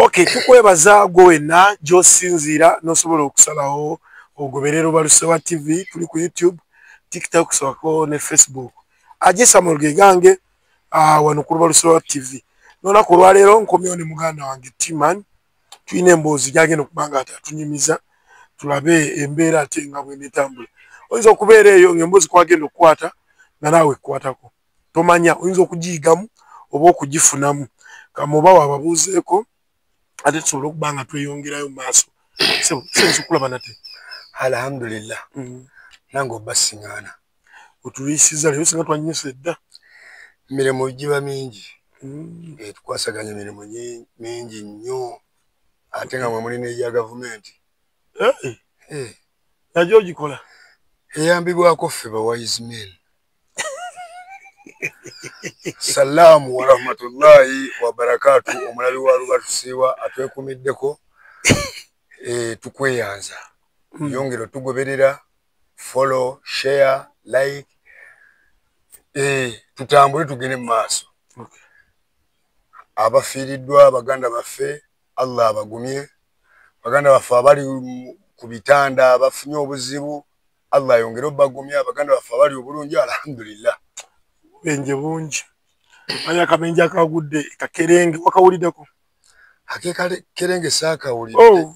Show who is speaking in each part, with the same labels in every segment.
Speaker 1: Okay, tukwebaza gwe wenna gy'osinziira n'osobola okusalawo ogoberera Lubalusewa TV. Tuli ku YouTube, TikTok, soko ne Facebook. Ajisa Samuel gange, wano ku Lubalusewa TV. N'olunaku olwaleero nkomyewo ne muganda wange Timan. Tulina emboozi gyagenda okuba nga ate atunyumiza, tulabe embeera ate nga bwenetambula. Oyinza okubeera eyo ng'emboozi kwagenda okukwata nga naawe ekkwatako, tomanya, oyinza okugiyigamu oba okugifunamu. Kamuba wababuuzeeko ate tusobole okuba nga tweyongerayo mu maaso. Sebo, okulaba nate.
Speaker 2: Alhamdulillah. Nange obba siŋŋaana.
Speaker 1: Otuliisiza leero, singa twanyusa edda.
Speaker 2: Emirimu giba mingi. Tukwasaganya emirimu mingi nnyo, ate nga mwe muli n'egya gavumenti.
Speaker 1: Nagyo ogikola?
Speaker 2: Eyambibwako ffe ba wise men. Salaamu warahmatullahi wabarakatu. Omulabi wa Lubatusiiwa atwekumiddeko, tukweyanza. Yongera otugoberera, follow, share, like, tutambule tugende mu maaso. Abafiiriddwa baganda baffe, Allah abagumye. Baganda baffe abali ku bitanda bafunye obuzibu, Allah ayongere obagumya. Baganda baffe abali obulungi, alhamdulillah.
Speaker 1: Obubenje bungi. Manya akamenje akagudde kakerenge, wakawuliddeko?
Speaker 2: Akekerenge saakawulidde.
Speaker 1: Oh.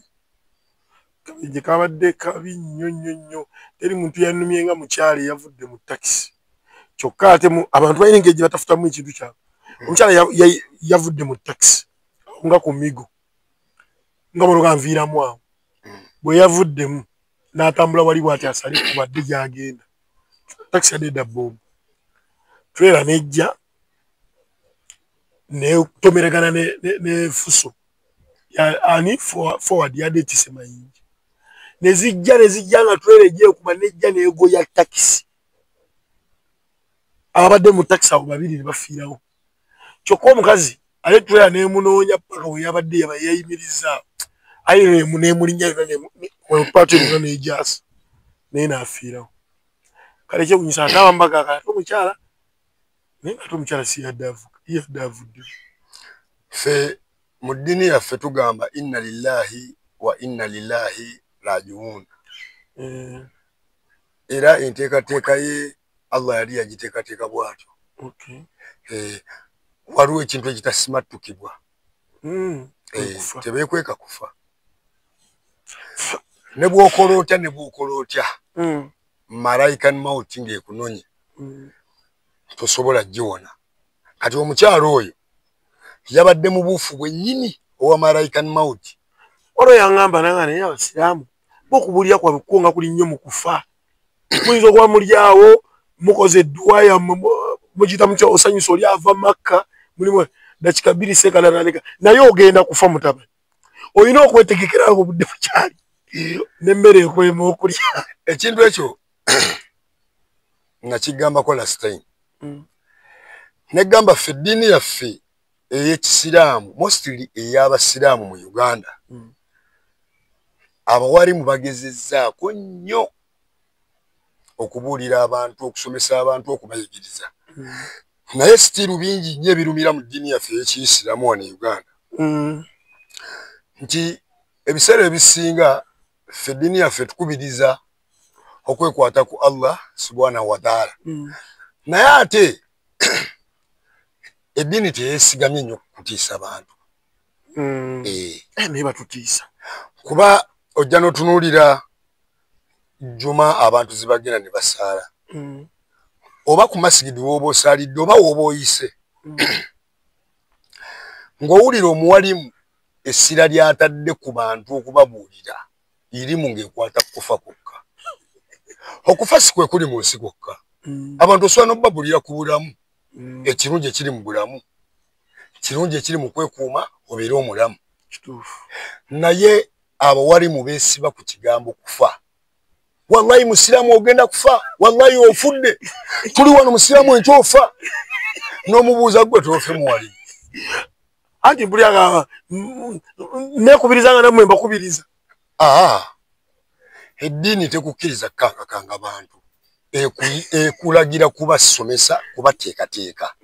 Speaker 1: Kabenje kabadde kabi nnyo nnyo nnyo. Teri muntu yanumye nga mukyala eyavudde mu takisi. Kyokka ate abantu balina engeri gye batafutamu ekintu kyabwe. Omukyala yavudde mu takisi nga ku migo nga motoka nviiramu awo. Bwe yavuddemu n'atambula wali bw'ati asale ku badde gy'agenda, takisi yadde edda boomu, trailer nejja netomeragana ne fuso ani forward yadde etise mayinja, nezijja nga trailer ejja nejja neegoya takisi. Ababadde mu takisi abo babiri ne bafiirawo. Kyokka omukazi ate trailer nemunoonya paka we yabadde yaba yayimirizaawo, aye nemulinnya yonna paati yonna nejasa naye n'afiirawo. Kale ekyewuunyisa, ate abamu bagamba ate omukyala, naye nga ate omukyala si yadde avuga, yadde avudde.
Speaker 2: Ffe mu ddiini yaffe tugamba inna lillahi wa inna lillahi rajiun. Era enteekateeka ye Allah yali yagiteekateeka bw'atyo. Waliwo ekintu ekitasimattukibwa. Tebeekweka kufa. Ne bw'okola otya, ne bw'okola otya, malaikan mauti ng'ekunonye, tosobola giwona. Kati omukyalo oyo yabadde mu buufu bwennyini owa malaikan mauti.
Speaker 1: Waliwo yaŋŋamba nanga, naye abasiraamu bokubuulira kwabwe kwo nga kuli nnyo mu kufa. Muyinza okuba muli awo mukoze edduwa yammwe, mugiyita mutya, osanyusa oli ava Makka, mulimu dakika 2 sekananaleka, naye ogenda kufa mutabani, olina okwetegekera nga obudde bukyali n'emmere ekwema okulya.
Speaker 2: Ekintu ekyo nakigambako last time. Negamba ffe eddiini yaffe ey'ekisiraamu, mostly ey'abasiraamu mu Uganda, abawalimu bagezezzaako nnyo okubuulira abantu, okusomesa abantu, okubayigiriza, naye still bingi nnyo ebirumira mu ddiini yaffe ey'ekiyisiraamu wano e Uganda, nti ebiseera ebisinga ffe eddiini yaffe tukubiriza okwekwata ku Allah subhanahu wataala, naye ate eddiini teyeesigamye nnyo kutiisa bantu.
Speaker 1: Naye batutiisa.
Speaker 2: Kuba ojja n'otunuulira juma abantu zibagenda ne basaala, oba ku masigidi w'oba osaalidde oba w'oba oyise, ng'owulira omuwalimu essira ly'atadde ku bantu okubabuulira irimu ng'ekwata kufa kwokka. Okufa si kwe kuli mu nsi kwokka. Abantu osobola n'okubabuulira ku bulamu, ekirungi ekiri mu bulamu, kirungi ekiri mu kwekuuma obeere omulamu. Naye abawalimu beesiba ku kigambo kufa. Wallahi musiraamu ogenda kufa, wallahi ofudde, tuli wano musiraamu enkya ofa. N'omubuuza, gwe toofe muwalimu?
Speaker 1: Anti mpulira nga nekubiriza nga nammwe mbakubiriza.
Speaker 2: Aa, eddiini tekukkiriza kukangakanga bantu, ekulagira kubasomesa, kubateekateeka.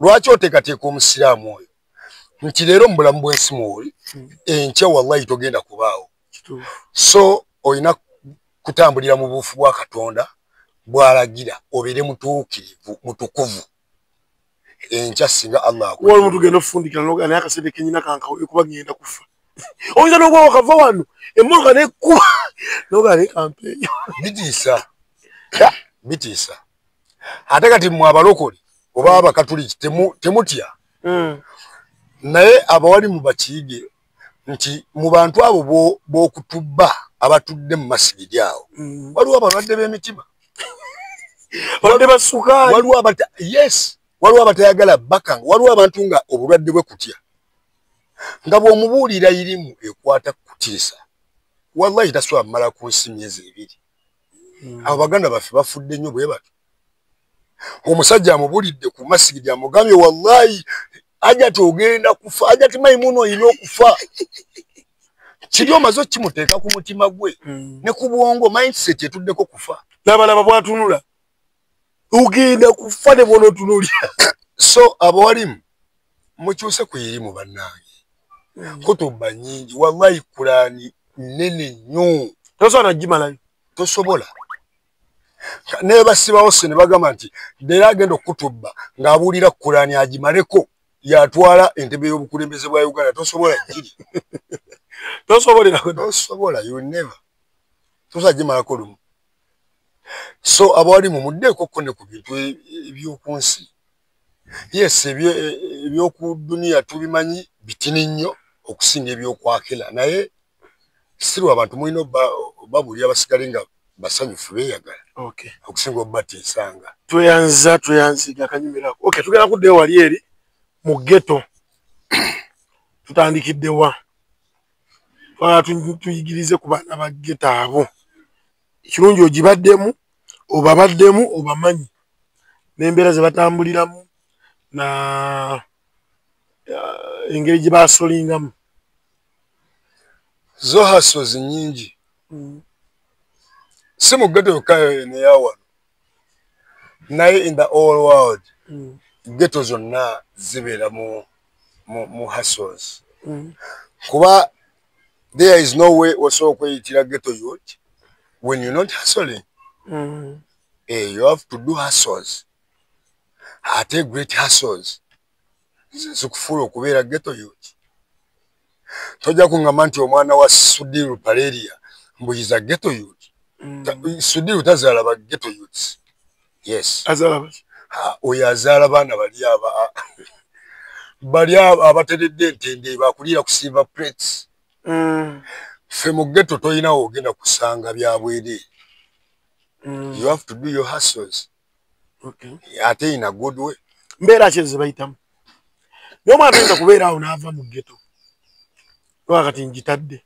Speaker 2: Lwaki oteekateeka omusiraamu oyo Nti leero mu bulamu bw'ensi mwoli, enkya wallahi togenda kubaawo. So olina kutambulira mu buufu bwa Katonda bw'alagira, obeere mutuukirivu, mutukuvu. Enkya singa Allah
Speaker 1: waliwo tugenda okufundikira noga naye akasente kenyina kankawe kuba ngenda kufa. Oyinza n'okuba wakava wano emmotoka nekkuba noga naye kampeeyo.
Speaker 2: Bitiisa, bitiisa. Ate kati mmwe abalokole oba abakatuliki temutya. Naye abawalimu bakiyige nti mu bantu abo b'okutubba abatudde mu masigiri awo, waliwo abalwadde b'emitima,
Speaker 1: balwadde ba sukaali,
Speaker 2: waliwo abata, yes, waliwo abatayagala bakanga, waliwo abantu nga obulwadde bwe kutya, nga bw'omubuulira irimu ekwata kutiisa, wallahi tasobola mmala ku nsi myezi 2. Abo baganda baffe bafudde nnyo bwe batyo. Omusajja amubuulidde ku masigiri, amugambye wallahi Hajati ogenda kufa, Hajati Maimuna olina okufa. Kiri omaze okimuteeka ku mutima gwe ne ku bwongo, mindset etuddeko kufa.
Speaker 1: N'abalaba bwatunula ogenda kufa ne bw'onootunuulira.
Speaker 2: So abawalimu mukyuse ku irimu bannange. Kutuba nnyingi wallahi, Kulaani nnene nnyo.
Speaker 1: Tosobola nagimalayo.
Speaker 2: Tosobola. Ne basibawo se ne bagamba nti leero agenda okutubba ng'abuulira Kulaani agimaleko yatwala entebe y'obukulembeze bwa Uganda. Tosobola giri.
Speaker 1: Tosobolera.
Speaker 2: Tosobola, you never. Tosobola gimalako lumu. So abawalimu muddeeko ko ne ku bintu eby'oku nsi. Yes, ebyoku duniya tubimanyi bitini nnyo okusinga ebyokwakira, naye sirwa abantu mulina babuulira basigale nga basanyufu beeyagala okusinga obatiisanga.
Speaker 1: Tweyanza, tweyanziga akanyumirako. Okay, tugenda kuddayo wali eri mu ghetto. Tutandikidde wa? Twagala tuyigirize ku baana ba ghetto abo. Ekirungi ogibaddemu, obabaddemu, obamanyi n'embeera ze batambuliramu na engeri gye basolingamu.
Speaker 2: Zo hustles nnyingi. Si mu ghetto yokka neyawano, naye in the all world. Ghetto zonna zibeera mu hustles. Kuba there is no way osobola okweyitira ghetto youth when you're not hustling. You have to do hustles, ate great hustles zikufuula okubeera ghetto youth. Tojja kuŋŋamba nti omwana wa Sudhir Ruparelia mbu is a ghetto youth. Sudhir tazaala ba ghetto youths. Yes.
Speaker 1: Azaala baki?
Speaker 2: Oyo azaala baana bali aba bali abateredde entende, bakuliira ku silver plates. Ffe mu ghetto tolinawo ogenda kusanga bya bwereere. You have to do your hustles. Ate in a good way.
Speaker 1: Mbeera ki ezo ze bayitamu? Naye omwana toyinza kubeera awo n'ava mu ghetto oba kati ngitadde.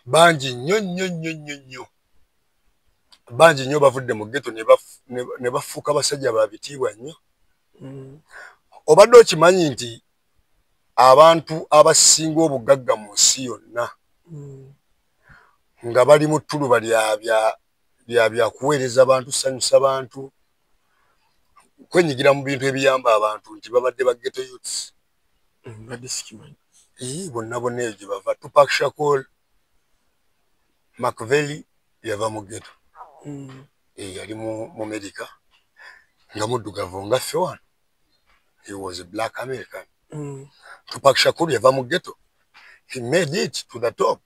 Speaker 2: Bangi nnyo nnyo nnyo nnyo nnyo, bangi nnyo bavudde mu ghetto ne bafuuka basajja ba bitiibwa nnyo. Obadde okimanyi nti abantu abasinga obugagga mu nsi yonna nga bali mu ttuluba lya byakuweereza bantu, sanyusa bantu, kwenyigira mu bintu ebiyamba abantu, nti babadde ba ghetto youths?
Speaker 1: Mbadde sikimanyi.
Speaker 2: Ii, bonna bonna eyo gye bava. Tupac Shakur, Makaveli yava mu ghetto. Yali mu America nga muddugavu nga ffe wano. He was a black American. Tupac Shakur yava mu ghetto. He made it to the top.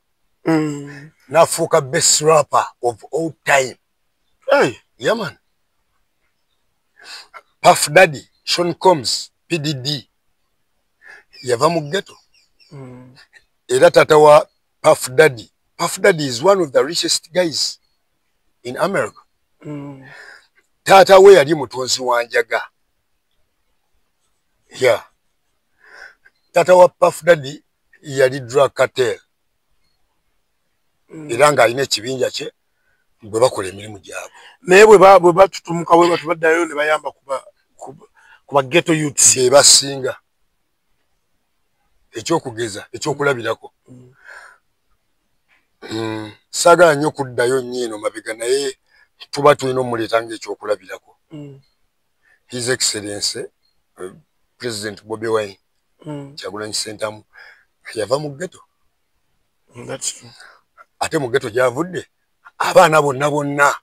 Speaker 2: N'afuuka best rapper of all time.
Speaker 1: Hey.
Speaker 2: Yeah, man. Puff Daddy, Sean Combs, PDD yava mu ghetto. Era tata wa Puff Daddy. Puff Daddy is one of the richest guys in America. Taata we yali mutunzi wa njaga. Yeah. Taata wa Puff Daddy yali drug cartel. Era ng'alina ekibinja kye bwe bakola emirimu gyabwe.
Speaker 1: Naye bwe batutumuka bwe batu baddayo ne bayamba kuba ghetto youths.
Speaker 2: Be basinga. Ekyokugeza, ekyokulabirako. Saagala nnyo kuddayo nnyo eno mabega, naye tuba tulina omuleeta ng'ekyokulabirako. His Excellency President Bobi Wine. Kyagulanyi Ssentamu yava mu ghetto. Ate mu ghetto gy'avudde abaana bonna bonna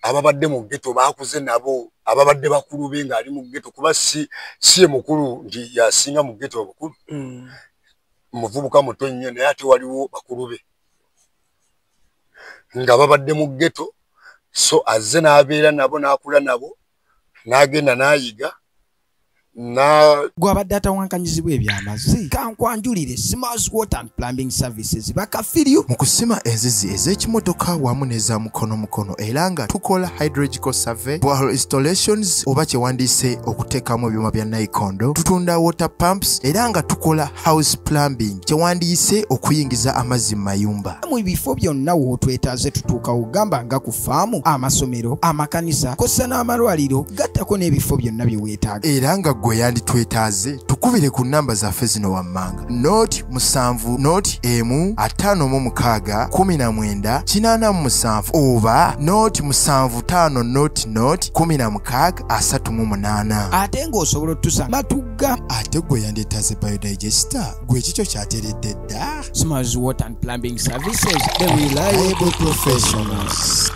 Speaker 2: ababadde mu ghetto bakuze nabo, ababadde bakulu be ng'ali mu ghetto, kuba si ye mukulu nti yasinga mu ghetto obukulu. Muvubuka muto nnyo, naye ate waliwo bakulu be nga babadde mu ghetto. So azze n'abeera nabo, n'akula nabo, n'agenda n'ayiga.
Speaker 3: Gwabadde atawankanyizibwa ebyamazzi, kankwanjulire Smiles Water and Plumbing Services bakafiryo
Speaker 4: mu kusima enzizi ez'ekimotoka wamu n'eza mukono mukono, era nga tukola hydrological survey, borehole installations oba kyewandiise okuteekamu ebyuma bya nayikondo, tutunda water pumps, era nga tukola house plumbing kyewandiise okuyingiza amazzi mu mayumba.
Speaker 3: Mu bifo byonna w'otwetaaze tutuukawo, gamba nga ku faamu, amasomero, amakanisa kossa n'amalwaliro, gattako n'ebifo byonna bye weetaaga.
Speaker 4: Era nga gwe yanditwetaaze, tukubire ku namba zaffe zino wammanga: 0 7 0 1 56 19 87 oba 0 7 5 0 0 16 38.
Speaker 3: Ate ng'osobola otusa Matugga.
Speaker 4: Ate gwe yandyetaaze biodigester, gwe kikyo kyateredde dda.
Speaker 3: Smiles Water and Plumbing Services, the reliable professionals.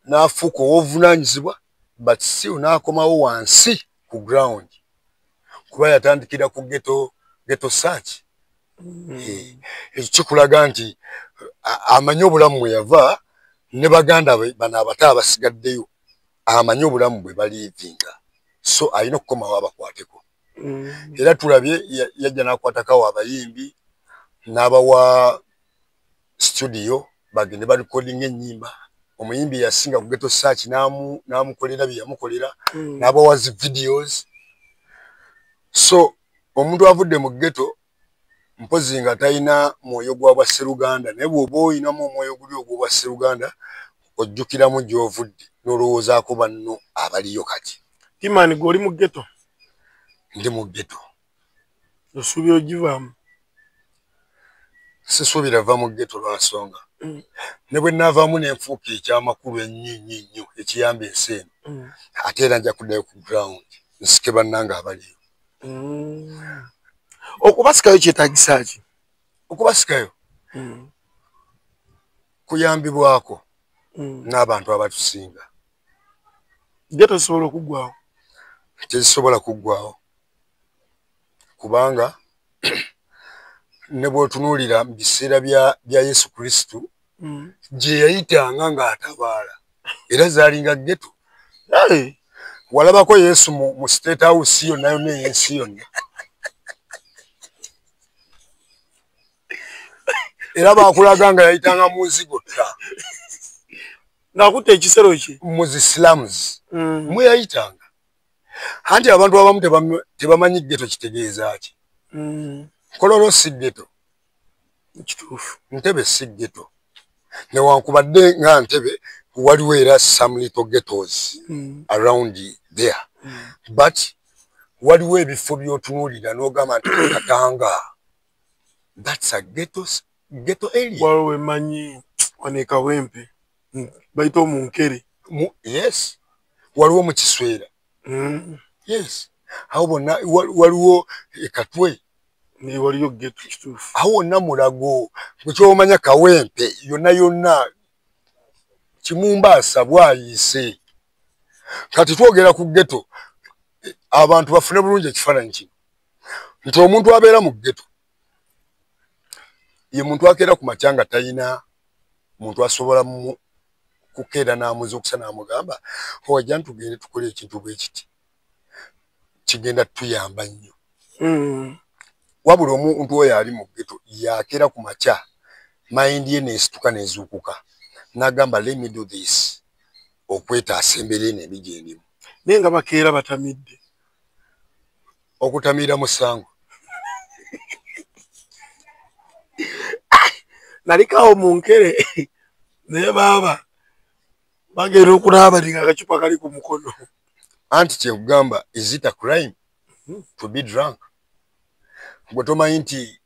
Speaker 2: N'afuuka ow'obuvunaanyizibwa, but still n'akomawo wansi ku ground, kuba yatandikira ku ghetto search. Ekyo kikulaga nti amanyi obulamu bwe yava, ne baganda be bano abato abasigaddeyo amanyi obulamu bwe baliivinga, so alina okukomawo abakwateko. Era tulabye yajja n'akwatakawo abayimbi n'abawa studio bagende barekodinga ennyimba. Omuyimbi yasinga ku ghetto search n'amukolera bye yamukolera, n'abawa zi videos. So omuntu avudde mu ghetto mpozi nga talina mwoyo gwa bwasseruganda, naye bw'oba oyinamu omwoyo guli ogw'obwasseruganda ojjukiramu gy'ovudde n'olowoozaako banno abaliyo kati.
Speaker 1: Kimani, gwe oli mu ghetto?
Speaker 2: Ndi mu ghetto.
Speaker 1: Osuubira ogivaamu?
Speaker 2: Sisuubira va mu ghetto lwa nsonga ne bwe nnaavaamu ne nfuuka ekyamakulu ennyo ennyo ennyo ekiyamba ensi eno, ate era nja kuddayo ku ground nsike bannange abaliyo.
Speaker 1: Okubasikayo kyetaagisa ki?
Speaker 2: Okubasikayo kuyambibwako n'abantu abatusinga.
Speaker 1: Ghetto zisobola okuggwawo?
Speaker 2: Tezisobola kuggwawo, kubanga ne bw'otunuulira mu biseera bya Yesu Kristo gye yayitanga ng'atabaala, era zaalinga ghetto. Walabako Yesu mu state house yonna yonna ey'ensi yonna? Era baakulaga nga yayitanga mu nzigotta,
Speaker 1: ng'akutte ekisero kye
Speaker 2: mu zi slums mwe yayitanga. Anti abantu abamu tebamanyi ghetto kitegeeza ki. Kololo si ghetto.
Speaker 1: Kituufu.
Speaker 2: Ntebe si ghetto, newankubadde nga Ntebe waliwo era some little ghettos around there, but waliwo ebifo by'otunuulira n'ogamba nti Katanga, that's a ghetto area.
Speaker 1: Waliwo wemanyi wano e Kawempe bayita omunkere.
Speaker 2: Yes, waliwo mu Kiswera. Yes, awo bonna waliwo e Katwe.
Speaker 1: Waliyo ghetto, kituufu.
Speaker 2: Awo wonna Mulago, gwe kyomanya Kawempe yonna yonna, Kimumbaasa bwayise. Kati twogera ku ghetto, abantu bafune bulungi ekifaananyi kino nti omuntu abeera mu ghetto ye muntu akeera ku makya nga talina muntu asobola kukeera n'amuzuukusa n'amugamba, "Ojja ntugende tukole ekintu bwe kiti, kigenda tutuyamba nnyo." Wabula omuntu oyo ali mu ghetto yakeera ku makya, mind ye n'esituka n'ezuukuka n'agamba, "Let me do this," okwetaasa embeera eno embi gye ndimu.
Speaker 1: Naye nga bakeera batamidde.
Speaker 2: Okutamiira musango?
Speaker 1: Nalikawo mu nkere, naye baaba bagenda okunaaba nga akacupa kali ku mukono.
Speaker 2: Anti kyekugamba, is it a crime to be drunk? Gwe tomanyi nti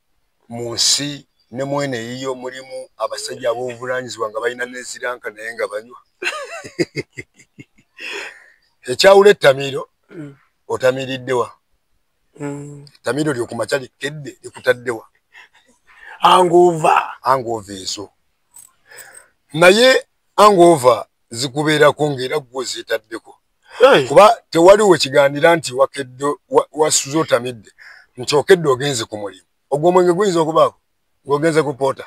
Speaker 2: mu nsi ne mwene eyiyo mulimu abasajja ab'obuvunaanyizibwa nga balina neziranka naye nga banywa? Ekyawula ettamiiro Otamiriddewa? Tamiro lyokumakya likedde likutaddewa?
Speaker 1: Hangover.
Speaker 2: Hangover ezo. Naye hangover zikubeerako ng'era ggwe ozeetaddeko. Kuba tewaliwo kiganira nti wakedde wasuze otamidde nti okedde ogenze ku mulimu. Ogwo omwenge guyinza okubaako ng'ogenze ku poota.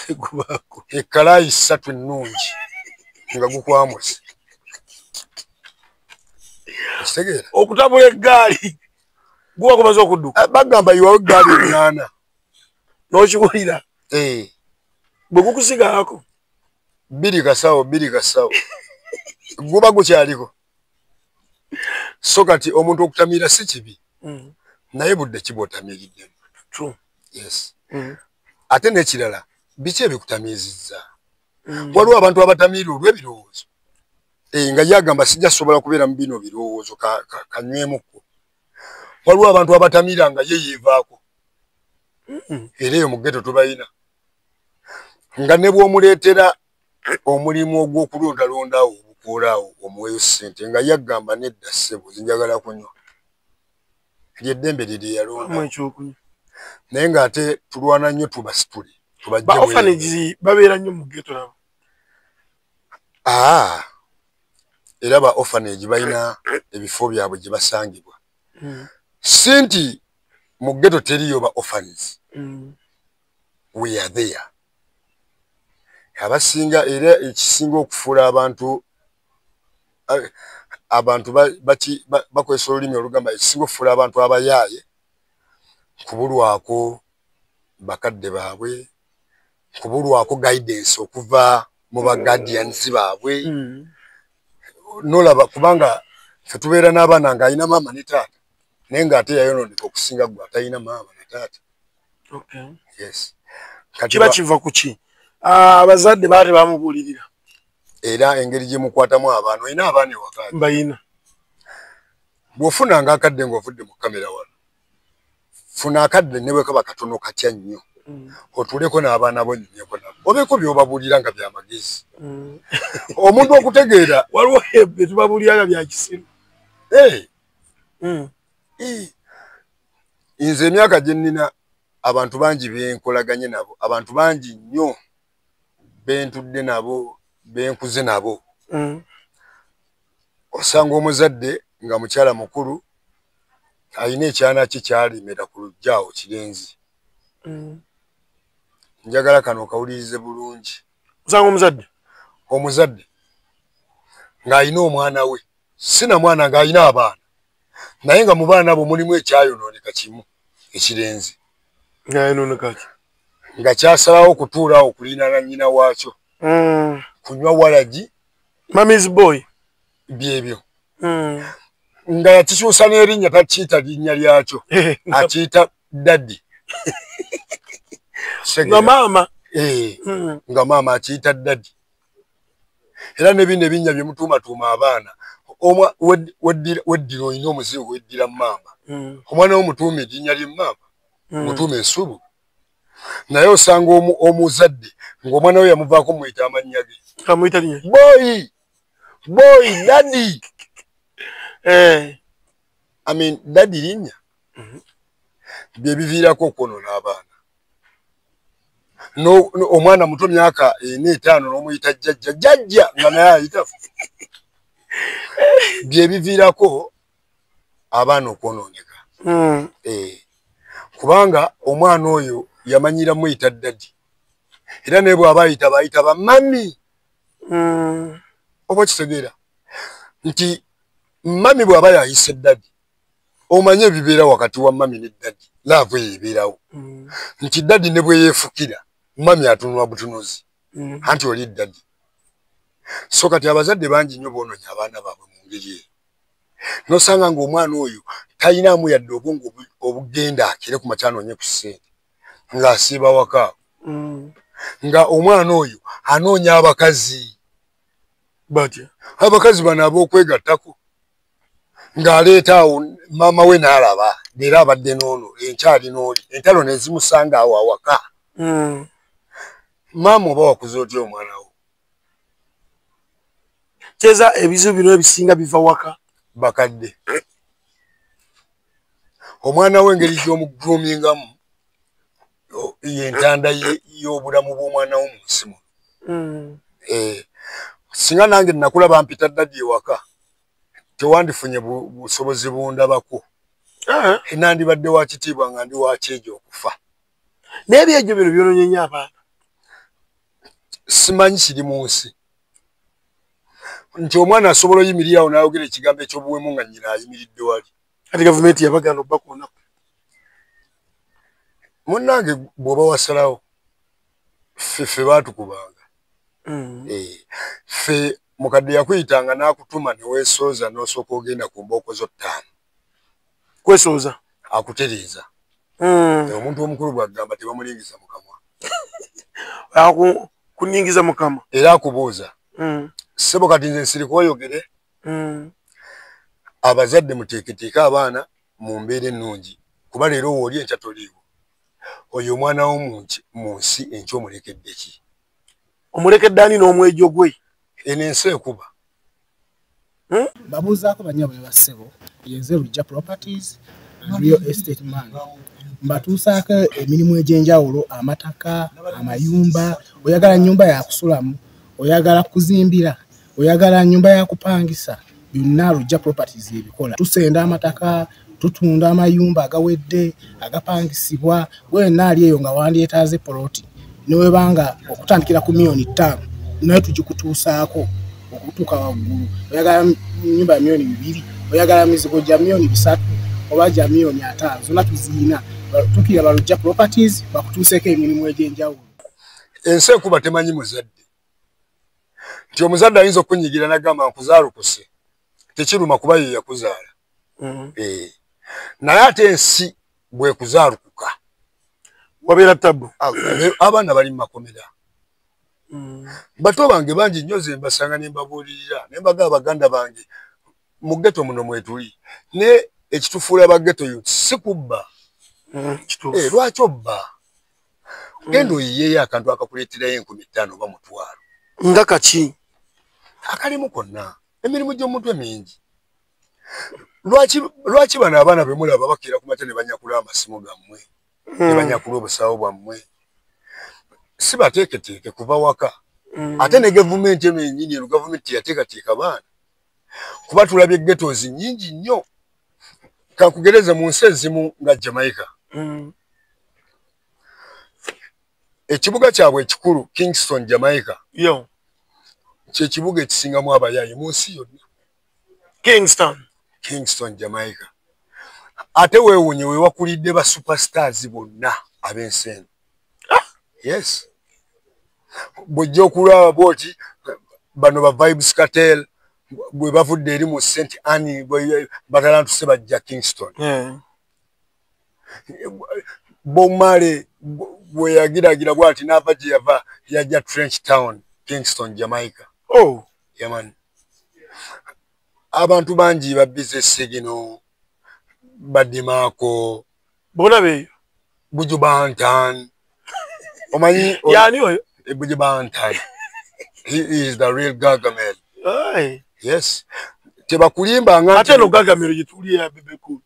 Speaker 1: Gubaako.
Speaker 2: Ekkalaayi 3 ennungi nga gukwamuse. Okitegeera?
Speaker 1: Okutabula eggaali guba kumaze okudduka.
Speaker 2: Bagamba yiwawo eggaali 8.
Speaker 1: N'okiwulira. Bwe gukusigalako.
Speaker 2: 2 kasawo 2 kasawo. Guba gukyaliko. So kati omuntu okutamira si kibi. Naye budde kiba otamiiriddemu.
Speaker 1: True.
Speaker 2: Yes. Ate n'ekirala biki ebikutamiizizza? Waliwo abantu abatamiira olw'ebirowoozo. Nga yagamba sijja sobola kubeera mu bino birowoozo kanywemukko. Waliwo abantu abatamiira nga ye yeevaako. Era eyo mu ghetto tubayina. Nga ne bw'omuleetera omulimu ogw'okulondalondaawo obukoolaawo omuweeyo ssente nga yagamba nedda ssebo njagala kunywa. Ly'eddembe lye lye yalonda. Naye ng'ate tulwana nnyo tubasitule.
Speaker 1: Ba orphanages babeera nnyo mu ghetto nabo.
Speaker 2: Era ba orphanage balina ebifo byabwe gye basangibwa. Si nti mu ghetto teriyo ba orphans. We are there. Abasinga era ekisinga okufuula abantu bakozesa olulimi olugamba ekisinga okufuula abantu abayaaye kubulwako bakadde baabwe, kubulwako guidance okuva mu ba guardians baabwe. Nolaba kubanga ffe tubeera n'abaana ng'alina maama ne taata naye ng'ate yayonooneka okusinga ggwe atalina maama na taata. Yes.
Speaker 1: Kiba kiva ku ki? Abazadde baate bamubuulirira.
Speaker 2: Era engeri gye mukwatamu abaana, olina abaana ewaka?
Speaker 1: Mbayina.
Speaker 2: Bw'ofunanga akadde ng'ovudde mu kamera wano, funa akadde ne bwe kaba katono katya nnyo, otuuleko n'abaana bo nnyumyeko nabo, obeeko by'obabuulira nga bya magezi. Omuntu okutegeera
Speaker 1: waliwo bye tubabuulira nga bya kisiru.
Speaker 2: Nze emyaka gye nnina abantu bangi benkolaganye nabo, abantu bangi nnyo bentudde nabo, benkuze nabo. Osanga omuzadde nga mukyala mukulu alina ekyana kye kyalemera ku luggya awo kirenzi. Njagala kano okawulirize bulungi.
Speaker 1: Osanga omuzadde?
Speaker 2: Omuzadde ng'alina omwana we, si na mwana ng'alina abaana, naye nga mu baana abo mulimu ekyayonooneka kimu ekirenzi.
Speaker 1: Ng'ayonooneka ki?
Speaker 2: Nga kyasalawo okutuula awo okulinaana nnyina waakyo. Kunywa walagi.
Speaker 1: Mummy's boy.
Speaker 2: Byebyo. Nga yakikyusa n'erinnya takiyita linnya lyakyo, akiyita daddy.
Speaker 1: Nga maama.
Speaker 2: Nga maama akiyita daddy. Era ne bino ebinnya bye mutuumatuuma abaana, weddira olina omuzigo weddira maama. Omwana wo mutuume erinnya lye maama, mutuume ensubu. Naye osanga omuzadde ng'omwana we yamuvaako muyita amannya ge.
Speaker 1: Amuyita linnya?
Speaker 2: Boy! Boy, daddy! I mean, daddy linnya. Bye biviirako okwonoona abaana. Omwana muto myaka 4 5 n'omuyita jjajja, jjajja nga naye ayita. Bye biviirako abaana okwonooneka. Kubanga omwana oyo yamanyira muyita daddy. Era ne bw'aba ayita bayita ba mummy. Oba okitegeera nti mummy bw'aba yayise daddy, omanye ebibeera wakati wa mummy ne daddy, love eyo ebeerawo. Nti daddy ne bwe yeefukira, mummy atunula butunuzi. Anti oli daddy. So kati abazadde bangi nnyo boonoonye abaana baabwe mu ngeri eyo. N'osanga ng'omwana oyo talinamu yadde obwongo obugenda akire ku makya anoonye ku ssente, ng'asiiba waka. Nga omwana oyo anoonya abakazi.
Speaker 1: Batya?
Speaker 2: Abakazi bano ab'okwegattako. Ng'aleeta awo maama we n'alaba, leero abadde n'ono, enkyali n'oli, entalo ne zimusanga awo awaka. Maama oba wakuze otya omwana wo?
Speaker 1: Kyeza ebizibu bino ebisinga biva waka.
Speaker 2: Bakadde. Omwana we engeri gy'omugroomingamu yentanda y'obulamu bw'omwana wo mu nsi muno. Singa nange nakula bampita daddy ewaka, tewandifunye busobozi bundabako. Nandibadde wa kitiibwa nga ndi wa kyejo okufa.
Speaker 1: Naye ebyejo bino byononye nnyo abaana.
Speaker 2: Simanyi kiri mu nsi nti omwana asobola oyimirirawo n'ayogera ekigambo eky'obuwemu nga nnyina ayimiridde wali.
Speaker 1: Ate gavumenti yabagaana obbakoonako.
Speaker 2: Munnange bw'oba wasalawo, ffe baatukubanga. Ffe mukadde yakuyitanga n'akutuma ne weesooza n'osooka ogenda ku mbooko zo 5.
Speaker 1: Kwesooza?
Speaker 2: Akutereeza. Omuntu omukulu bw'agamba tebamulingiza mu kamwa.
Speaker 1: Kuningiza mu kamwa.
Speaker 2: Era akubuuza. Ssebo kati nze nsirika oyogere. Abazadde muteeketeeke abaana mu mbeera ennungi kuba leero wooli enkya toliiwo. Oyo omwana wo mu nsi enkya omulekedde ki?
Speaker 1: Omulekedde ani n'omwejo gwe?
Speaker 2: Eno ensi ekuba.
Speaker 5: Babuuzaako bannyabo ne bassebo, yenze Lujja Properties and Real Estate Man. Mbatuusaako emirimu egy'enjawulo, amataka, amayumba, oyagala nnyumba ya kusulamu, oyagala kuzimbira, oyagala nnyumba ya kupangisa, byonna Lujja Properties ebikola. Tusenda amataka, tutunda amayumba agawedde, agapangisibwa, gwenna ali eyo nga wandyetaaze poloti. Ne webanga okutandikira ku 5 million naye tugikutuusaako okutuuka waggulu. Oyagala nnyumba ya 2 million, oyagala mizigo gya 3 million oba gya 50 million, zonna tuziyina. Tukira ba Lujja Properties bakutuuseeko emirimu egy'enjawulo.
Speaker 2: Ensi ekuba temanyi muzadde. Nti omuzadde ayinza okunyigira n'agamba nkuzaalukuse, tekiruma kuba ye yakuzaala. Naye ate ensi bw'ekuzaalukuka
Speaker 1: wabeera tabu.
Speaker 2: Abaana bali mu makomera. Bato bange bangi nnyo ze mbasanga ne mbabuulirira ne mbaga baganda bange mu ghetto muno mwetuli, ne ekitufuula ba ghetto youth si kubba. Lwaki obba? Genda oyiyeeyo akantu akakuleeterayo 5,000 oba 5,000.
Speaker 1: Nga kaki?
Speaker 2: Akalimu konna, emirimu gy'omutwe mingi. Lwaki bano abaana be mulaba bakeera ku makya ne banyakula amasimu gammwe, ne banyakula obusawo bwammwe? Si bateeketeeke kuva waka. Ate ne gavumenti eno yennyini, eno gavumenti teyateekateeka baana. Kuba tulabye ghettos nnyingi nnyo. Kankugereze mu nsi ezimu nga Jamaica. Ekibuga kyabwe ekikulu Kingston, Jamaica. Kye kibuga ekisingamu abayaaye mu nsi yonna.
Speaker 1: Kingston.
Speaker 2: Kingston, Jamaica. Ate weewuunye we wakulidde ba superstars bonna ab'ensi eno. Yes. Bw'ojja okulaba bw'oti bano ba Vybz Kartel bwe bavudde eri mu St Anne batalantuse bajja Kingston. Bob Marley bwe yagiragira bw'ati n'ava gye yava yajja Trench Town, Kingston, Jamaica.
Speaker 1: Oh.
Speaker 2: Yeah, man. Abantu bangi ba business gino badimaako.
Speaker 1: Bona beeyo.
Speaker 2: Buju Banton. Omanyi
Speaker 1: yani oyo?
Speaker 2: Buju Banton. He is the real Gargamel.
Speaker 1: Aye.
Speaker 2: Yes. Tebakulimba nga
Speaker 1: ate no Gargamel gye ya Bebe Cool.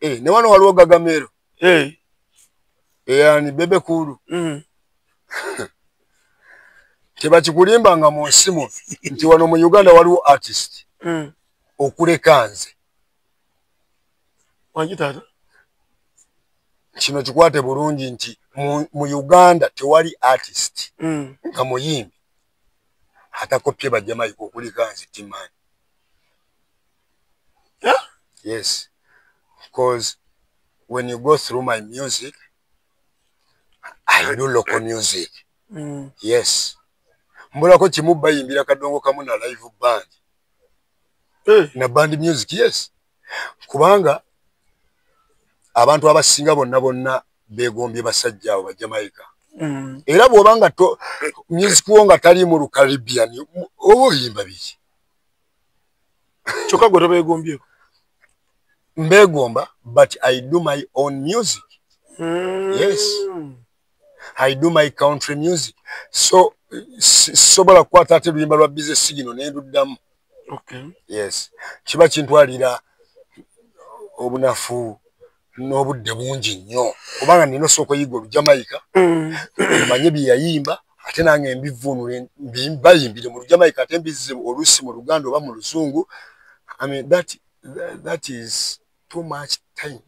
Speaker 2: Ne wano waliwo Gargamel. Yani Bebe Cool. Tebakikulimba nga mu nsi muno nti wano mu Uganda waliwo artist. Okuleka nze.
Speaker 1: Wangi taata?
Speaker 2: Kino kikwate bulungi nti mu Uganda tewali artist nga muyimbi atakopye ba Jamaica okuleka nze Timan.
Speaker 1: Yeah?
Speaker 2: Yes. Because when you go through my music, I do local music. Yes. Mbulako kimu bayimbira kadongo kamu na live band. Na band music, yes. Kubanga abantu abasinga bonna bonna beegombye basajja abo ba Jamaica. Era bw'obanga music wo nga tali mu Caribbean, oba oyimba biki?
Speaker 1: Kyokka gwe tobeegombyeko.
Speaker 2: Mbeegomba, but I do my own music. Yes. I do my country music. So sobola kukwata ate luyimba lwa business gino ne nduddamu.
Speaker 1: Okay.
Speaker 2: Yes. Kiba kintwalira obunafu. N'obudde bungi nnyo, kubanga nina osooka oyiga Olujamaika, omanye bye yayimba, ate nange mbivvuunule bayimbire mu Lujamaika, ate mbizze oluusi mu Luganda oba mu Luzungu. I mean, that is too much time.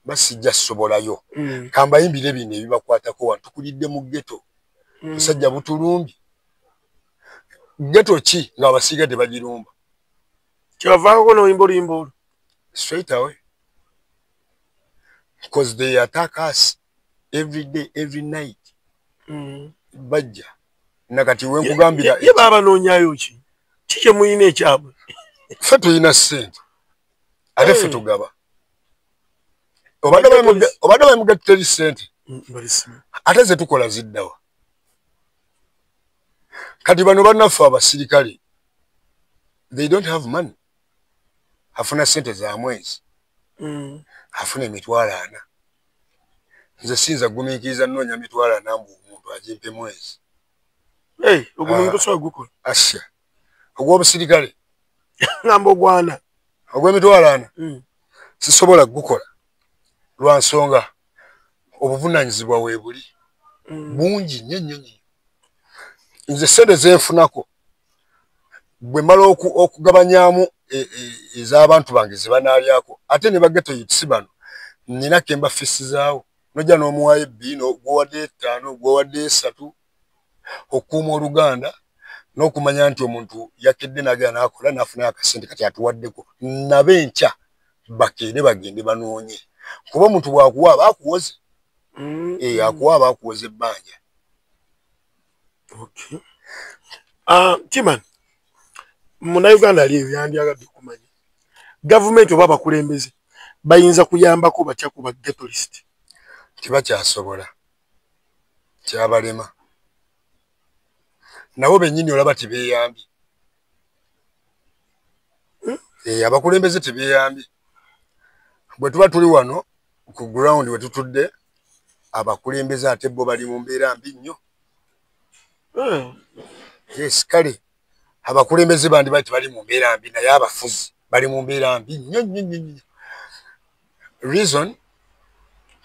Speaker 2: Basijja sobolayo. Kambayimbire bino ebibakwatako wano. Tukulidde mu ghetto. Musajja butulumbi. Ghetto ki ng'abasiiga tebagirumba?
Speaker 1: Kyewavaako n'oyimba oluyimba olwo?
Speaker 2: Straight away. Because they attack us every day, every night. Bajja. Nakati wenkugambira.
Speaker 1: Ye babanoonyayo ki? Ki kye muyina ekyabwe?
Speaker 2: Ffe tulina ssente. Ate ffe tugaba. Obadde bamugatta teri ssente. Ate ze tukola ziddawa. Kati bano bannaffe abasirikale, they don't have money. Afuna ssente za mwezi. Afuna 400,000. Nze siyinza kugumiikiriza nnoonya 400,000 mbu omuntu agimpe mwezi.
Speaker 1: Ogwo omulimu tosobola gukola.
Speaker 2: Asha. Ogw'obusirikale.
Speaker 1: Ngamba ogwana.
Speaker 2: Ogw'emitwalo 400. Sisobola kugukola. Lwa nsonga obuvunaanyizibwa weebuli. Bungi nnyo nnyo nnyo. Nze ssente ze nfunako bwe mmala okugabanyaamu ez'abantu bange ze banaalyako, ate ne ba ghetto youths bano nnina ke mbafissizaawo. Nojja n'omuwaayo 2, gw'owadde 5, gw'owadde 3, okukuuma oluganda n'okumanya nti omuntu yakedde n'agenda n'akola n'afunayo akasente kati atuwaddeko. Nabo enkya bakeere bagende banoonye. Kuba omuntu bw'akuwa aba akuwoze. Akuwa aba akuwoze ebbanja.
Speaker 1: Okay. Timan, Munnayuganda ali eyo yandyagadde okumanya gavumenti oba abakulembeze bayinza kuyambako batya ku ba ghettoist?
Speaker 2: Tebakyasobola, kyabalema. Nabo bennyini olaba tebeeyambye. Abakulembeze tebeeyambye. Bwe tuba tuli wano ku ground we tutudde, abakulembeze ate bo bali mu mbeera mbi nnyo. Yes, kale abakulembeze bandi bati bali mu mbeera mbi, naye abafuzi bali mu mbeera mbi nnyo nnyo nnyo nnyo. Reason,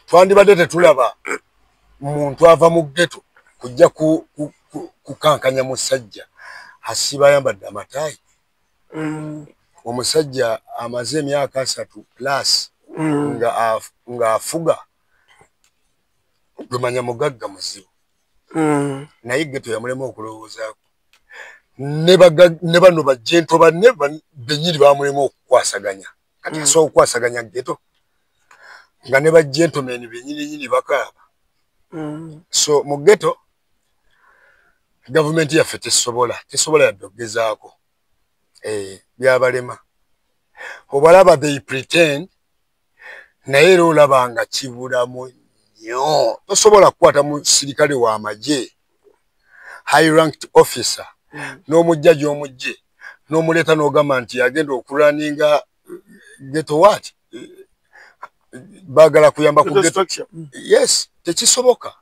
Speaker 2: twandibadde tetulaba muntu ava mu ghetto kujja kukankanya musajja asiba ayambadde amataayi. Omusajja amaze emyaka 3 plus ng'afuga, gwemanya mugagga muzibu. Naye ghetto yamulema okulowoozaako. Ne bano ba gentle banne bennyini bamulema okukwasaganya. Kati asobola okukwasaganya ghetto nga ne ba gentlemen bennyini nnyini bakaaba. So mu ghetto gavumenti yaffe tesobola yadde okugezaako. Byabalema. Obalaba they pretend, naye era olaba nga kibulamu nnyo. Tosobola kukwata musirikale w'amagye, high ranked officer, n'omujja gy'omujje, n'omuleeta n'ogamba nti agenda okulwaninga ghetto what? Baagala kuyamba ku ghetto. Yes, tekisoboka.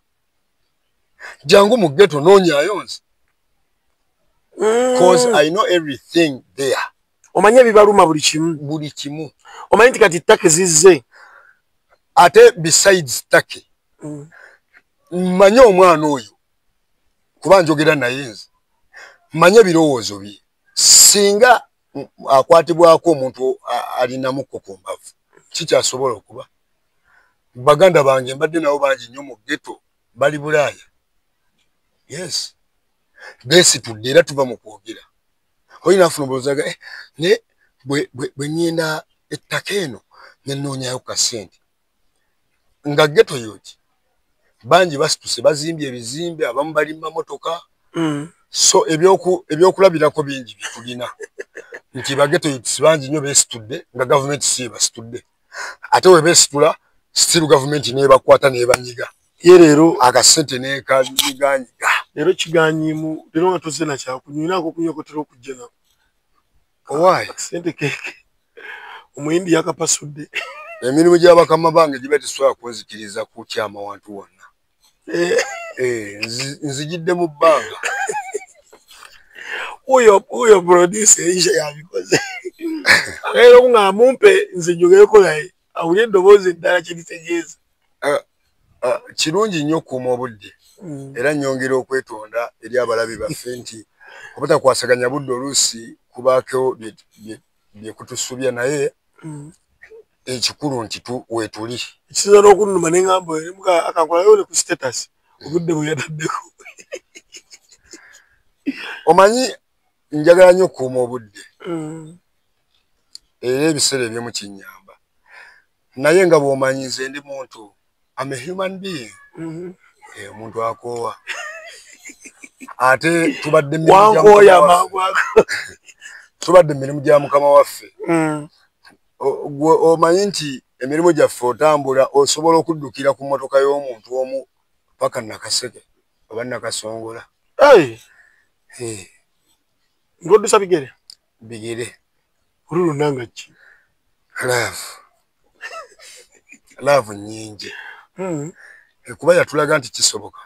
Speaker 2: Jangu mu ghetto noonyaayo nze. Cause I know everything there.
Speaker 1: Omanye ebibaluma buli kimu.
Speaker 2: Buli kimu.
Speaker 1: Omanyi nti kati ttaka zizze.
Speaker 2: Ate besides ttaka, manye omwana oyo kuba njogera naye nze. Manye ebirowoozo bye. Singa akwatibwako omuntu alinamuko ku mbavu, kikyasobola okuba. Baganda bange mbadde nabo bangi nnyo mu ghetto, bali Bulaaya. Yes. Beesitudde era tuva mu kwogera. Olina afuna obulowooza, naye bwe ŋŋenda ettaka eno ne nnoonyayo ku kasente. Nga ghetto youth bangi basituse bazimbye ebizimbe, abamu bali mu mamotoka. So ebyokulabirako bingi bye tulina. Nti ba ghetto youths bangi nnyo beesitudde nga gavumenti si ebasitudde. Ate we beesitula, still gavumenti n'ebakwata n'ebanyiga.
Speaker 1: Ye leero
Speaker 2: akasente n'ekanyiganyiga.
Speaker 1: Leero kiganyiimu, leero nga tozze na kyakunywa, olina akokunywa k'otera okujja nako.
Speaker 2: Owaaye.
Speaker 1: Akasente keeke. Omuyindi yakapasudde.
Speaker 2: Emirimu gy'abakama bange giba tesobola kunzikiriza kukyama wantu wonna. Nzijidde mu bbanga.
Speaker 1: Oyo producer Aisha yabikoze. Agenda okuŋŋamba mumpe nze njogereko naye. Awulire eddoboozi eddala kye litegeeza.
Speaker 2: Kirungi nnyo okukuuma obudde. Era nnyongera okwetonda eri abalabi baffe nti obutakwasaganya budde oluusi kubaako bye kutusubya, naye ekikulu nti weetuli.
Speaker 1: Ekisinza n'okunnuma ne ŋŋamba akankolayo ne ku status obudde bwe yataddeko.
Speaker 2: Omanyi njagala nnyo okukuuma obudde. Era ebiseera ebimu kinnyamba. Naye nga bw'omanyi nze ndi muntu, I'm a human being. Omuntu akoowa. Ate tubadde mirimu gya Mukama waffe. Omanyi nti emirimu gyaffe otambula osobola okuddukira ku mmotoka y'omuntu omu paka Nakaseke oba Nakasongola.
Speaker 1: Ng'oddusa bigere?
Speaker 2: Bigere.
Speaker 1: Olwo lwonna nga ki?
Speaker 2: Love. Love nnyingi. Kuba yatulaga nti kisoboka.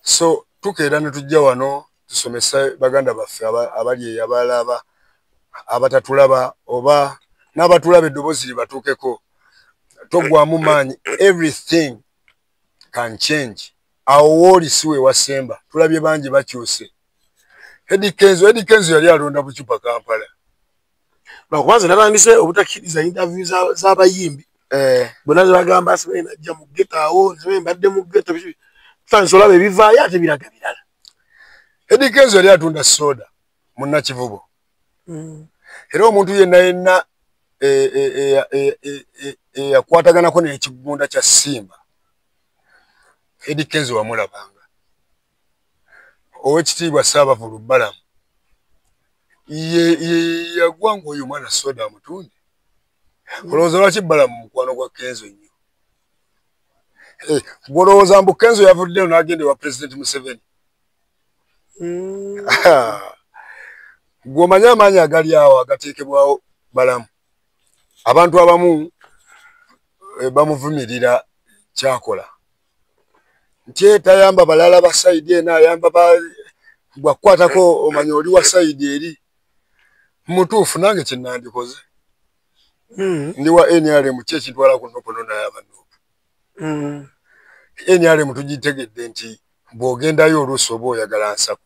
Speaker 2: So tukeera ne tujja wano tusomese baganda baffe abali eyo abalaba, abatatulaba oba n'abatulaba eddoboozi libatuukeko. Toggwamu maanyi, everything can change. Awo wooli si we wasemba, tulabye bangi bakyuse. Eddy Kenzo yali alonda bucupa Kampala.
Speaker 1: Lwakuba nze natandise obutakkiriza interview z'abayimbi. Bonna ze bagamba simanyi najja mu ghetto awo, simanyi mbadde mu ghetto, tutandise olaba ebivaayo ate biraga birala.
Speaker 2: Eddy Kenzo yali atunda soda munnakivubo. Era omuntu yenna yenna eyakwataganako n'ekigunda kya Simba, Eddy Kenzo wamulabanga. Owekitiibwa Ssaabavulu Balamu yagwa ng'oyo omwana soda amutunde. Olowooza lwaki Balamu mukwano gwa Kenzo nnyo? Gw'olowooza mbu Kenzo yavuddeyo n'agenda ewa Pulezidenti Museveni. Gw'omanyi amaanyi agali awo agateekebwawo Balamu. Abantu abamu bamuvumirira kyakola. Nti tayamba balala ba sayidi eno, ayamba bw'akukwatako omanya oli wa sayidi eri. Mutuufu nange kye nandikoze. Ndi wa NRM, ki ekintwala ku Nup naye aba Nup. NRM tugitegedde nti bw'ogendayo oluusi oba oyagala nsako.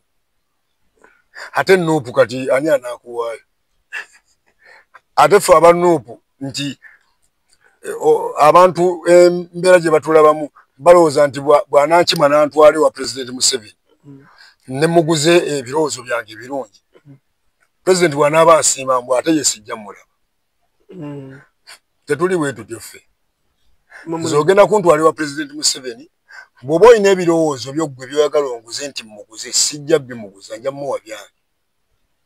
Speaker 2: Ate Nup kati ani anaakuwaayo? Ate ffe aba Nup nti abantu embeera gye batulabamu balowooza nti bw'anankima n'antwala ewa Pulezidenti Museveni ne muguze ebirowoozo byange ebirungi. Pulezidenti bw'anaaba asiima mbu ate ye sijja mmulaba. Tetuli bwe tutyo ffe. Nze ogenda kuntwala ewa Pulezidenti Museveni, bw'oba olina ebirowoozo byo ggwe by'oyagala onguze nti mmuguze, sijja bimuguza, nja mmuwa byange.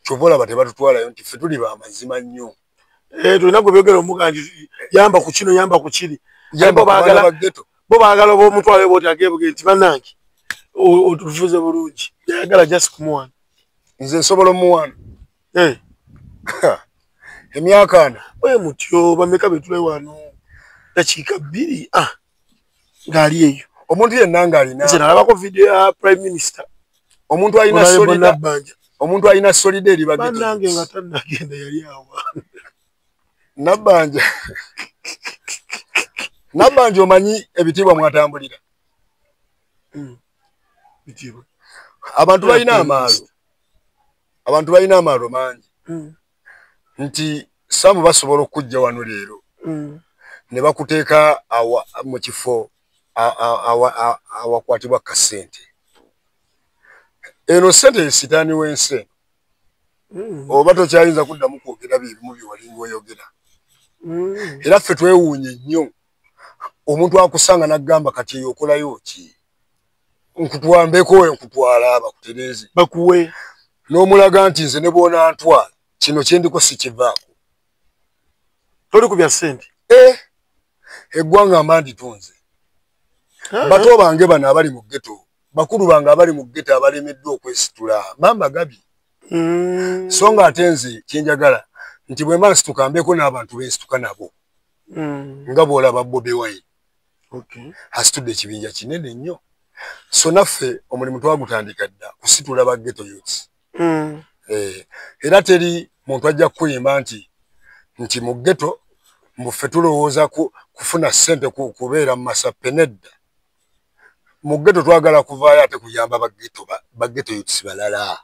Speaker 2: Ky'ova olaba tebatutwalayo nti ffe tuli ba mazima nnyo.
Speaker 1: Tulina gwe byogera omuga nti yamba ku kino, yamba ku kiri. Bo baagala oba omutwalo bw'oti ageebuge nti bannange otufuze bulungi. Yayagala just kumuwaana.
Speaker 2: Nze nsobola omuwaana. Emyaka ana.
Speaker 1: Bwe mutyo bameka be tuli wano dakiika 2 ng'ali eyo.
Speaker 2: Omuntu yenna ng'alina.
Speaker 1: Nze nalabako video ya Prime Minister.
Speaker 2: Omuntu alina solida. Omuntu alina solida eri bagito.
Speaker 1: Bannange nga tannagenda yali awa.
Speaker 2: Nabbanja. Nabbanja omanyi ebitiibwa mwatambulira.
Speaker 1: Bitiibwa.
Speaker 2: Abantu balina amaalo. Abantu balina amaalo mangi. Nti Samu basobola okujja wano leero. Ne bakuteeka mu kifo awakwatibwa kasente. Eno ssente ye sitaani w'ensi. Oba tokyayinza kuddamu kwogera byebimu bye walinga oyogera. Era ffe twewuunye nnyo omuntu akusanga n'agamba kati eyo okolayo ki? Nkutwambeko nkutwala bakutereeze.
Speaker 1: Bakuwe.
Speaker 2: N'omulaga nti nze ne bw'onantwala kino kye ndiko sikivaako.
Speaker 1: Toli ku bya ssente?
Speaker 2: Eggwanga mba nditunze. Bato bange bano abali mu ghetto, bakulu bange abali mu ghetto abalemeddwa okwesitula, mamba gabi. So nga ate nze kye njagala nti bwe mba nsituka mbeeko n'abantu be nsituka nabo. Nga bw'olaba Bobi Wine. Asitudde ekibinja kinene nnyo. So naffe omulimu twagutandika dda kusitula ba ghetto youths. Era teri muntu ajja kukuyimba nti mu ghetto Mbu ffe tulowooza kufuna ssente kubeera mu masappe. Nedda, mu ghetto twagala kuvaayo ate kuyamba ba ghetto youths balala.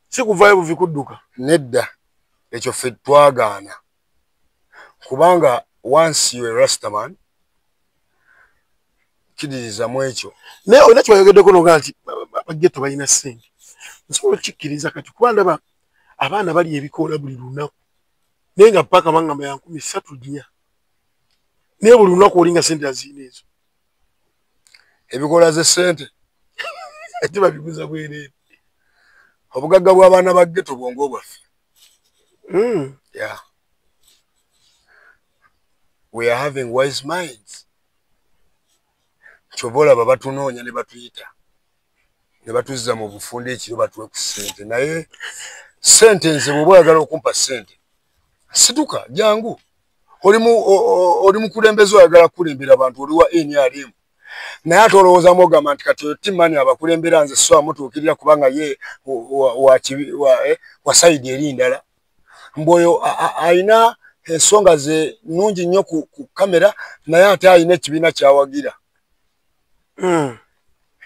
Speaker 1: Si kuvaayo buvi kudduka.
Speaker 2: Nedda, ekyo ffe twagaana, kubanga once you a rastaman, kkiririza mu ekyo.
Speaker 1: Naye olina kyebayogeddeko nogaa nti ba ghetto balina ssente. Nsobola okkikkiriza kati, kuba ndaba abaana bali ebikoola buli lunaku, naye nga paka bangamba ya 3,000 4,000, naye buli lunaku olinga ssente aziina ezo.
Speaker 2: Ebikoola ze ssente.
Speaker 1: Ate babiguza bwereere.
Speaker 2: Obugagga bw'abaana ba ghetto bwongo bwaffe. Yeah, we are having wise minds. Kyova olaba batunoonya ne batuyita ne batuzza mu bufundo ekiro batuwe ku ssente. Naye ssente, nze bw'oba oyagala okumpa ssente, situka jangu. Oli mukulembeze, oyagala kukulembera abantu, oli wa NRM, naye ate olowoozamu ogamba nti kati oyo Timani abakulembera, nze so amutuukirira kubanga ye wa side eri ndala. Mbu oyo ayina ensonga ze nnungi nnyo ku kamera, naye ate ayina ekibiina kyawagira.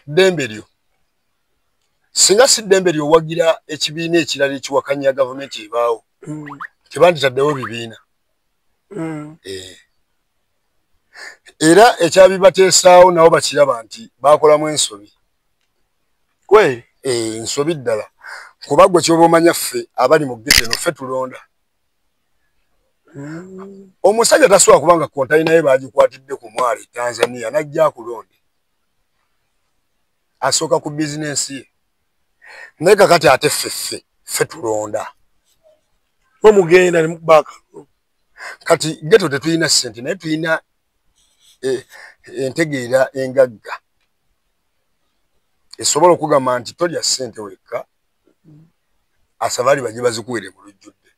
Speaker 2: Ddembe lyo. Singa si ddembe lyo owagira ekibiina ekirala ekiwakanya gavumenti ebaawo, tebanditaddewo bibiina. Era ekyabibateesaawo nabo bakiraba nti bakolamu ensobi.
Speaker 1: Kweli?
Speaker 2: Ensobi ddala, kuba gwe kyoba omanya, ffe abali mu ghetto eno ffe tulonda. Omusajja tasobola kubanga kontayina ye bagikwatidde ku mwalo e Tanzania najja akulonde. Asooka ku bizinensi ye. Naye kakati ate ffe tulonda.
Speaker 1: Mwe mugenda ne mukuba akalulu.
Speaker 2: Kati ghetto tetulina ssente, naye tulina entegeera engagga esobola okugamba nti tolya ssente wekka, asavaali bajje bazikuwere mu lujjudde.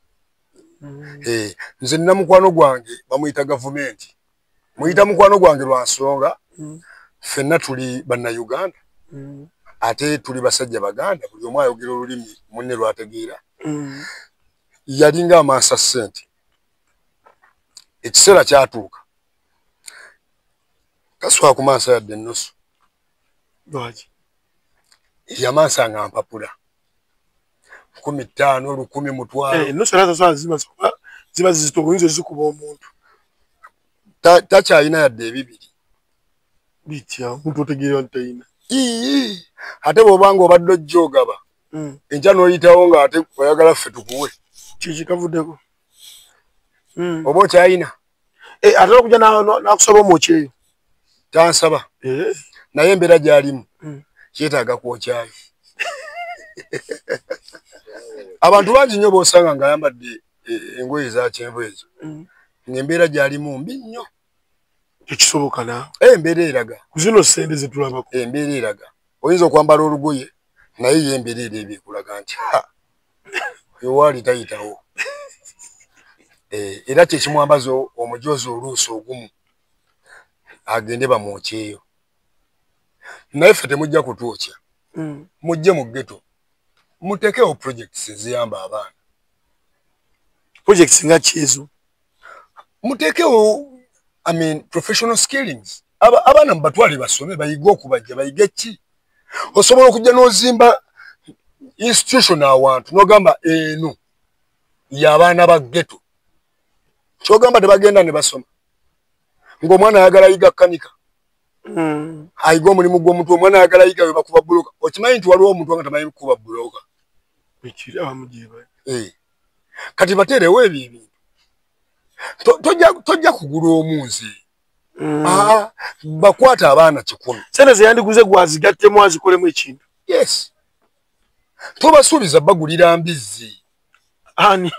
Speaker 2: Nze nina mukwano gwange bamuyita gavumenti. Muyita mukwano gwange lwa nsonga, ffenna tuli bannayuganda, ate tuli basajja baganda, buli omu ayogera olulimi munne lw'ategeera. Yalinga amansa ssente. Ekiseera kyatuuka tasobola kumansa yadde ennusu.
Speaker 1: Lwaki?
Speaker 2: Yamansanga mpapula, 5,000, 1,000, 5,000.
Speaker 1: Ennusu era tasobola, ziba zizito, oyinza ozikuba omuntu.
Speaker 2: Takyalina yadde 2.
Speaker 1: Bitya omuntu otegeera nti tayina?
Speaker 2: Ii, ate bw'obanga obadde ojja ogaba, enkya n'oyitawo nga ate oyagala ffe tukuwe.
Speaker 1: Kiki kavuddeko?
Speaker 2: Oba okyalina?
Speaker 1: Ate okujja n'akusaba omwokyeyo.
Speaker 2: Tansaba. Naye embeera gy'alimu kyetaaga kwokyayo. Abantu bangi nnyo b'osanga ng'ayambadde engoye eza kyenvu ezo, ng'embeera gy'alimu mbi nnyo.
Speaker 1: Tekisoboka naawe.
Speaker 2: Embeera eraga.
Speaker 1: Ku zino ssente ze tulabako.
Speaker 2: Embeera eraga. Oyinza okwambala olugoye, naye ye embeera era ekulaga nti ha, oyo waali tayitawo. Era kye kimwambaza omujoozi oluusi ogumu agende bamwokyeyo. Naye ffe temujja kutwokya. Mujje mu ghetto, muteekewo projects eziyamba abaana.
Speaker 1: Projects nga ki ezo?
Speaker 2: Muteekewo, I mean, professional skillings. Abaana mubatwale basome, bayige okubajja, bayige ki. Osobola okujja n'ozimba institution awantu n'ogamba eno y'abaana ba ghetto. Ky'ogamba tebagenda ne basoma. Ng'omwana ayagala yiga kanika, ayiga omulimu gw'omutwe, omwana ayagala yiga bwe bakuba buloka. Okimanyi nti waliwo omuntu nga tamanyi kukuba buloka?
Speaker 1: Ekiri abamu gye bali.
Speaker 2: Kati bateerewo ebyo ebintu. Tojja kugula omunzi. Bakwata abaana 1,000.
Speaker 1: Ssente ze yandiguze gwazigattemu azikolemu ekintu.
Speaker 2: Yes. Tobasuubiza bagulira mbizzi.
Speaker 1: Ani?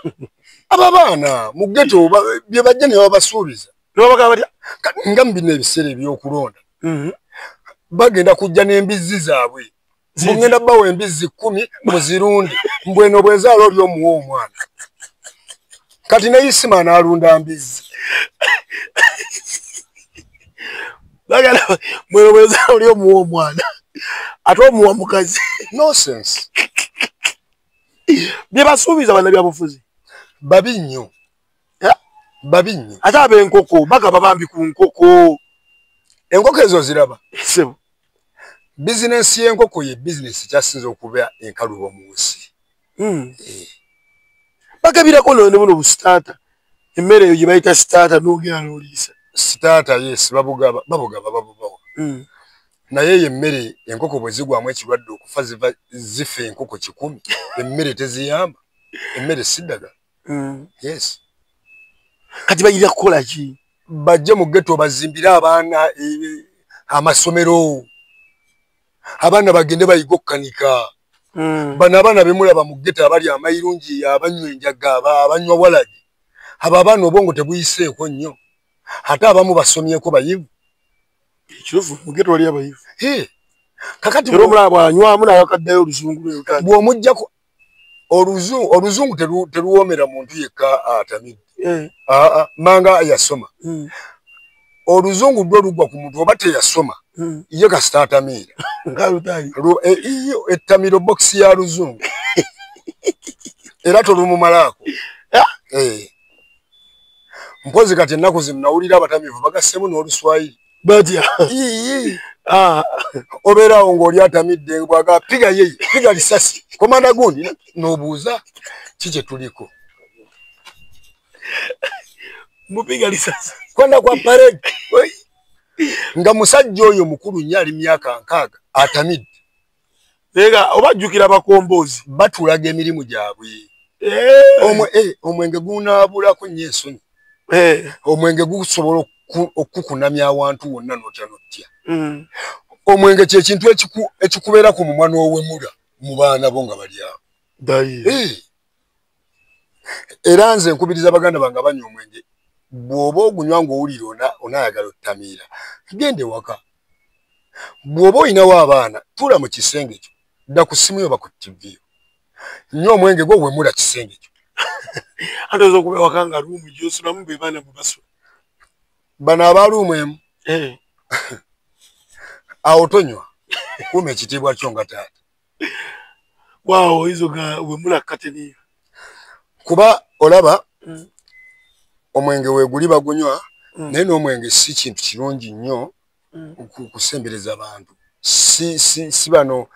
Speaker 2: Abo abaana mu ghetto bye bajja ne babasuubiza.
Speaker 1: Ne babagamba batya?
Speaker 2: Nga mu bino ebiseera ebyokulonda, bagenda kujja n'embizzi zaabwe. Mugenda bawa embizzi 10 muzirunde, mbw eno bw'ezaala oli omuwa omwana. Kati ne Isima n'alunda mbizzi.
Speaker 1: Bagala mweno bw'ezaala oli omuwa omwana, ate omuwa mukazi.
Speaker 2: Nonsense.
Speaker 1: Bye basuubiza bannabyabufuzi.
Speaker 2: Babi nnyo. Babi nnyo.
Speaker 1: Ate ab'enkoko bagaba bambi ku nkoko.
Speaker 2: Enkoko ezo ziraba.
Speaker 1: Sebo.
Speaker 2: Bizinensi y'enkoko ye bizinensi kyasinze okuba enkalubo mu nsi.
Speaker 1: Bagabirako ne buno bu starter. Emmere eyo gye bayita starter n'ogenda n'oliisa.
Speaker 2: Starter, yes, babugaba babubawa. Naye eyo emmere enkoko bwe zigwamu ekirwadde okufa zifa enkoko 1,000. Emmere teziyamba. Emmere si ddagala. Yes.
Speaker 1: Kati bayira kukola ki?
Speaker 2: Bajje mu ghetto bazimbire abaana amasomero. Abaana bagende bayiga okukanika. Bano abaana bemulaba mu ghetto abali amayirungi, abanywa enjaga, abanywa walagi. Abo abaana obwongo tebuyiseeko nnyo. Ate abamu basomyeko bayivu.
Speaker 1: Ekituufu mu ghetto wali abayivu.
Speaker 2: Kakati
Speaker 1: era omulaba bw'anywamu naye akaddayo oluzungu lwe.
Speaker 2: Bw'omuggyako oluzungu teruwoomera muntu yekka atamidde. Manga yasoma. Oluzungu lwo lugwa ku muntu oba teyasoma. Ye kasita atamiira. Ettamiro bokisi ya luzungu. Era tolumumalaako. Mpozi kati ennaku zino nawulira abatamiivu bagassemu n'oluswayiri.
Speaker 1: Batya?
Speaker 2: Obeeraawo ng'oli atamidde bw'agamba piga yeye, piga lisasi, komanda gundi n'obuuza ki kye tuliko.
Speaker 1: Mupiga lisasi.
Speaker 2: Kwenda kwa parade. Nga musajja oyo mukulu nnyo ali myaka 60 atamidde.
Speaker 1: Naye obajjukira abakombozi.
Speaker 2: Batulaga emirimu gyabwe. Omwenge gunaabulako nnyo ensonyi. Omwenge gusobola okukunamya awantu wonna n'otya n'otya. Omwenge kye kintu ekikubeera ku mumwa n'owemula mu baana bo nga bali awo. Era nze nkubiriza baganda bange abanywa omwenge, bw'oba ogunywa ng'owulira onaayagala ottamiira, genda ewaka. Bw'oba olinawo abaana, tuula mu kisenge kyo, dda ku ssimu yo oba ku TV yo. Nywa omwenge gwo wemula kisenge kyo.
Speaker 1: Ate oyinza okuba ewaka nga ruumu gy'osulamu be baana bwe basula.
Speaker 2: Bano aba ruumu emu. Awo tonywa, kuuma ekitiibwa kyo nga taata.
Speaker 1: Waawo oyinza wemula kateni.
Speaker 2: Kuba olaba omwenge weeguli bagunywa, naye n'omwenge si kintu kirungi nnyo kusembereza bantu. Si bano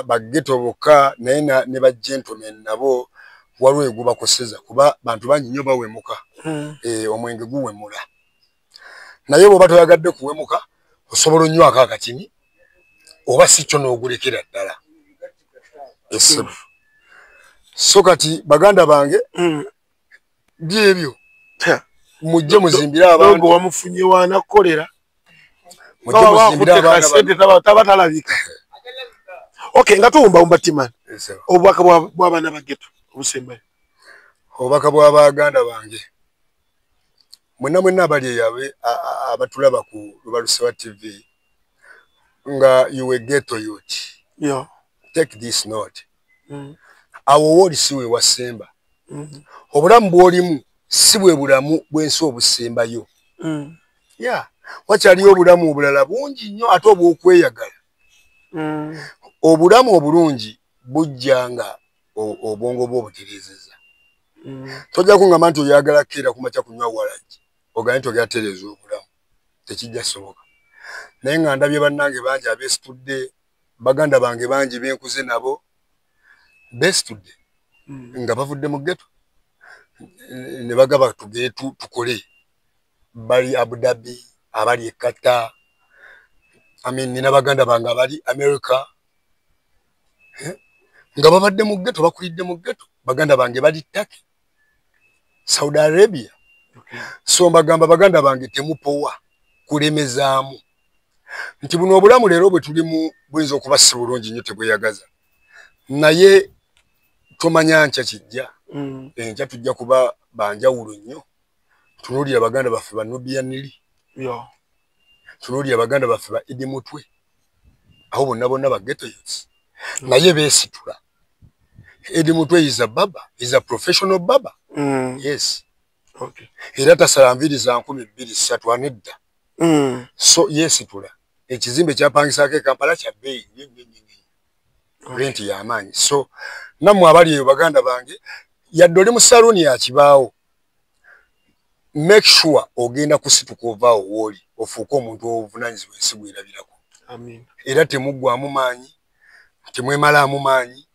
Speaker 2: baghetto bokka, naye ne ba gentlemen nabo waliwo egubakoseza kuba bantu bangi nnyo bawemuka. Omwenge guwemula. Naye bw'oba toyagadde kuwemuka, osobola onywako akatini oba si kyo n'ogulekera ddala. So kati baganda bange byebyo mujje muzimbire abantu.
Speaker 1: Wamufunye wanakolera.
Speaker 2: Mujje muzimbire abaana.
Speaker 1: Taba talabika. Okay, nga tuwumba Timani. Obubaka bw'abaana ba ghetto obusembayo.
Speaker 2: Obubaka bw'abaganda bange. Mwenna mwenna abali eyo abatulaba ku Lubalusewa TV nga you a ghetto youth.
Speaker 1: Yeah.
Speaker 2: Take this note. Awo wooli si we wasemba. Obulamu bw'olimu si bwe bulamu bw'ensi obusembayo. Yeah. Wakyaliyo obulamu obulala bungi nnyo ate obw'okweyagala. Obulamu obulungi bujja nga obwongo bwo obutereezezza. Tojja kungamba nti oyagala keera ku makya kunywa walagi ogambe nti ogenda tereeza obulamu. Tekijja soboka. Naye nga ndabye bannange bangi abeesitudde, baganda bange bangi benkuze nabo beesitudde nga bavudde mu ghetto ne bagaba tugende tukole. Bali Abu Dhabi, abali e Qatar, nina baganda bange abali America nga babadde mu ghetto, bakulidde mu ghetto. Baganda bange bali Turkey, Saudi Arabia. So mbagamba baganda bange temupowa kulemezaamu nti buno obulamu leero bwe tulimu buyinza okuba si bulungi nnyo, tebweyagaza, naye tomanya nkya kijja. Enkya tujja kuba banjawulo nnyo. Tunuulira baganda baffe ba Nubia Nili, tunuulira baganda baffe ba Idi Mutwe, aho bonna bonna ba ghetto youths, naye beesitula. Idi Mutwe is a barber, is a professional barber. Yes.
Speaker 1: Okay.
Speaker 2: Era tasala nviiri za 2003 anedda. So yeesitula. Ekizimbe kyapangisaako e Kampala kya bbeeyi nnyo nnyo nnyo. Renti y'amaanyi. So nammwe abali eyo baganda bange, yadde oli mu saluuni ya kibaawo, Make sure ogenda kusituka ovaawo wooli ofuuke omuntu ow'obuvunaanyizibwa ensi bwerabirako. Era temuggwamu maanyi, temwemalaamu maanyi,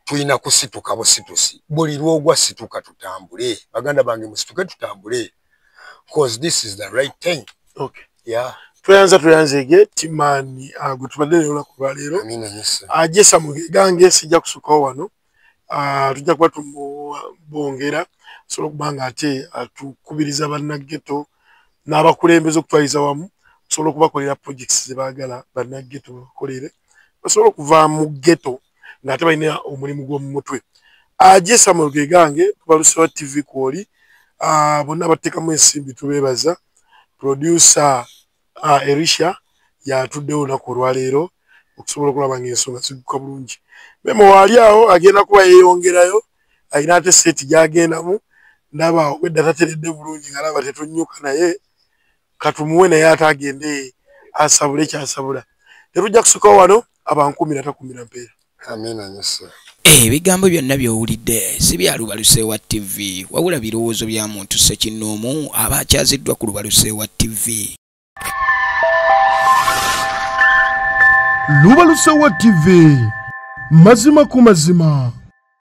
Speaker 2: tulina kusituka busitusi. Buli lwogwa situka tutambule. Baganda bange musituke tutambule. Because this is the right thing.
Speaker 1: Okay.
Speaker 2: Yeah.
Speaker 1: Tweyanza tweyanzege Timani gwe tubadde naye olunaku lwaleero. Ajesa Mugegange sijja kusukawo wano. Tujja kuba tumubongera asobola okuba nga ate atukubiriza bannaghetto n'abakulembeze okutwaliza wamu osobola okubakolera projects ze baagala bannaghetto babakolere basobole okuva mu ghetto ng'ate balina omulimu gw'omu mutwe. Ajesa Mugegange tubalusewa TV kwoli bonna bateekamu ensimbi tubeebaza. Producer Erisha yatuddewo olunaku olwaleero okusobola okulaba ng'ensonga zigguka bulungi. Memo waali awo agenda kuba yeeyongerayo alina ate seeti gy'agendamu ndaba obwedda tateredde bulungi ng'alaba tetunnyuka naye katumuwe naye ate agende asabule kyasabula. Tetujja kusukawo wano abankumira takumira mpeera.
Speaker 2: Amina nnyo.
Speaker 3: Ebigambo byonna by'owulidde si bya Lubalusewa TV wabula birowoozo bya muntu ssekinnoomu aba akyaziddwa ku Lubalusewa TV.
Speaker 6: Lubalusewa TV, mazima ku mazima.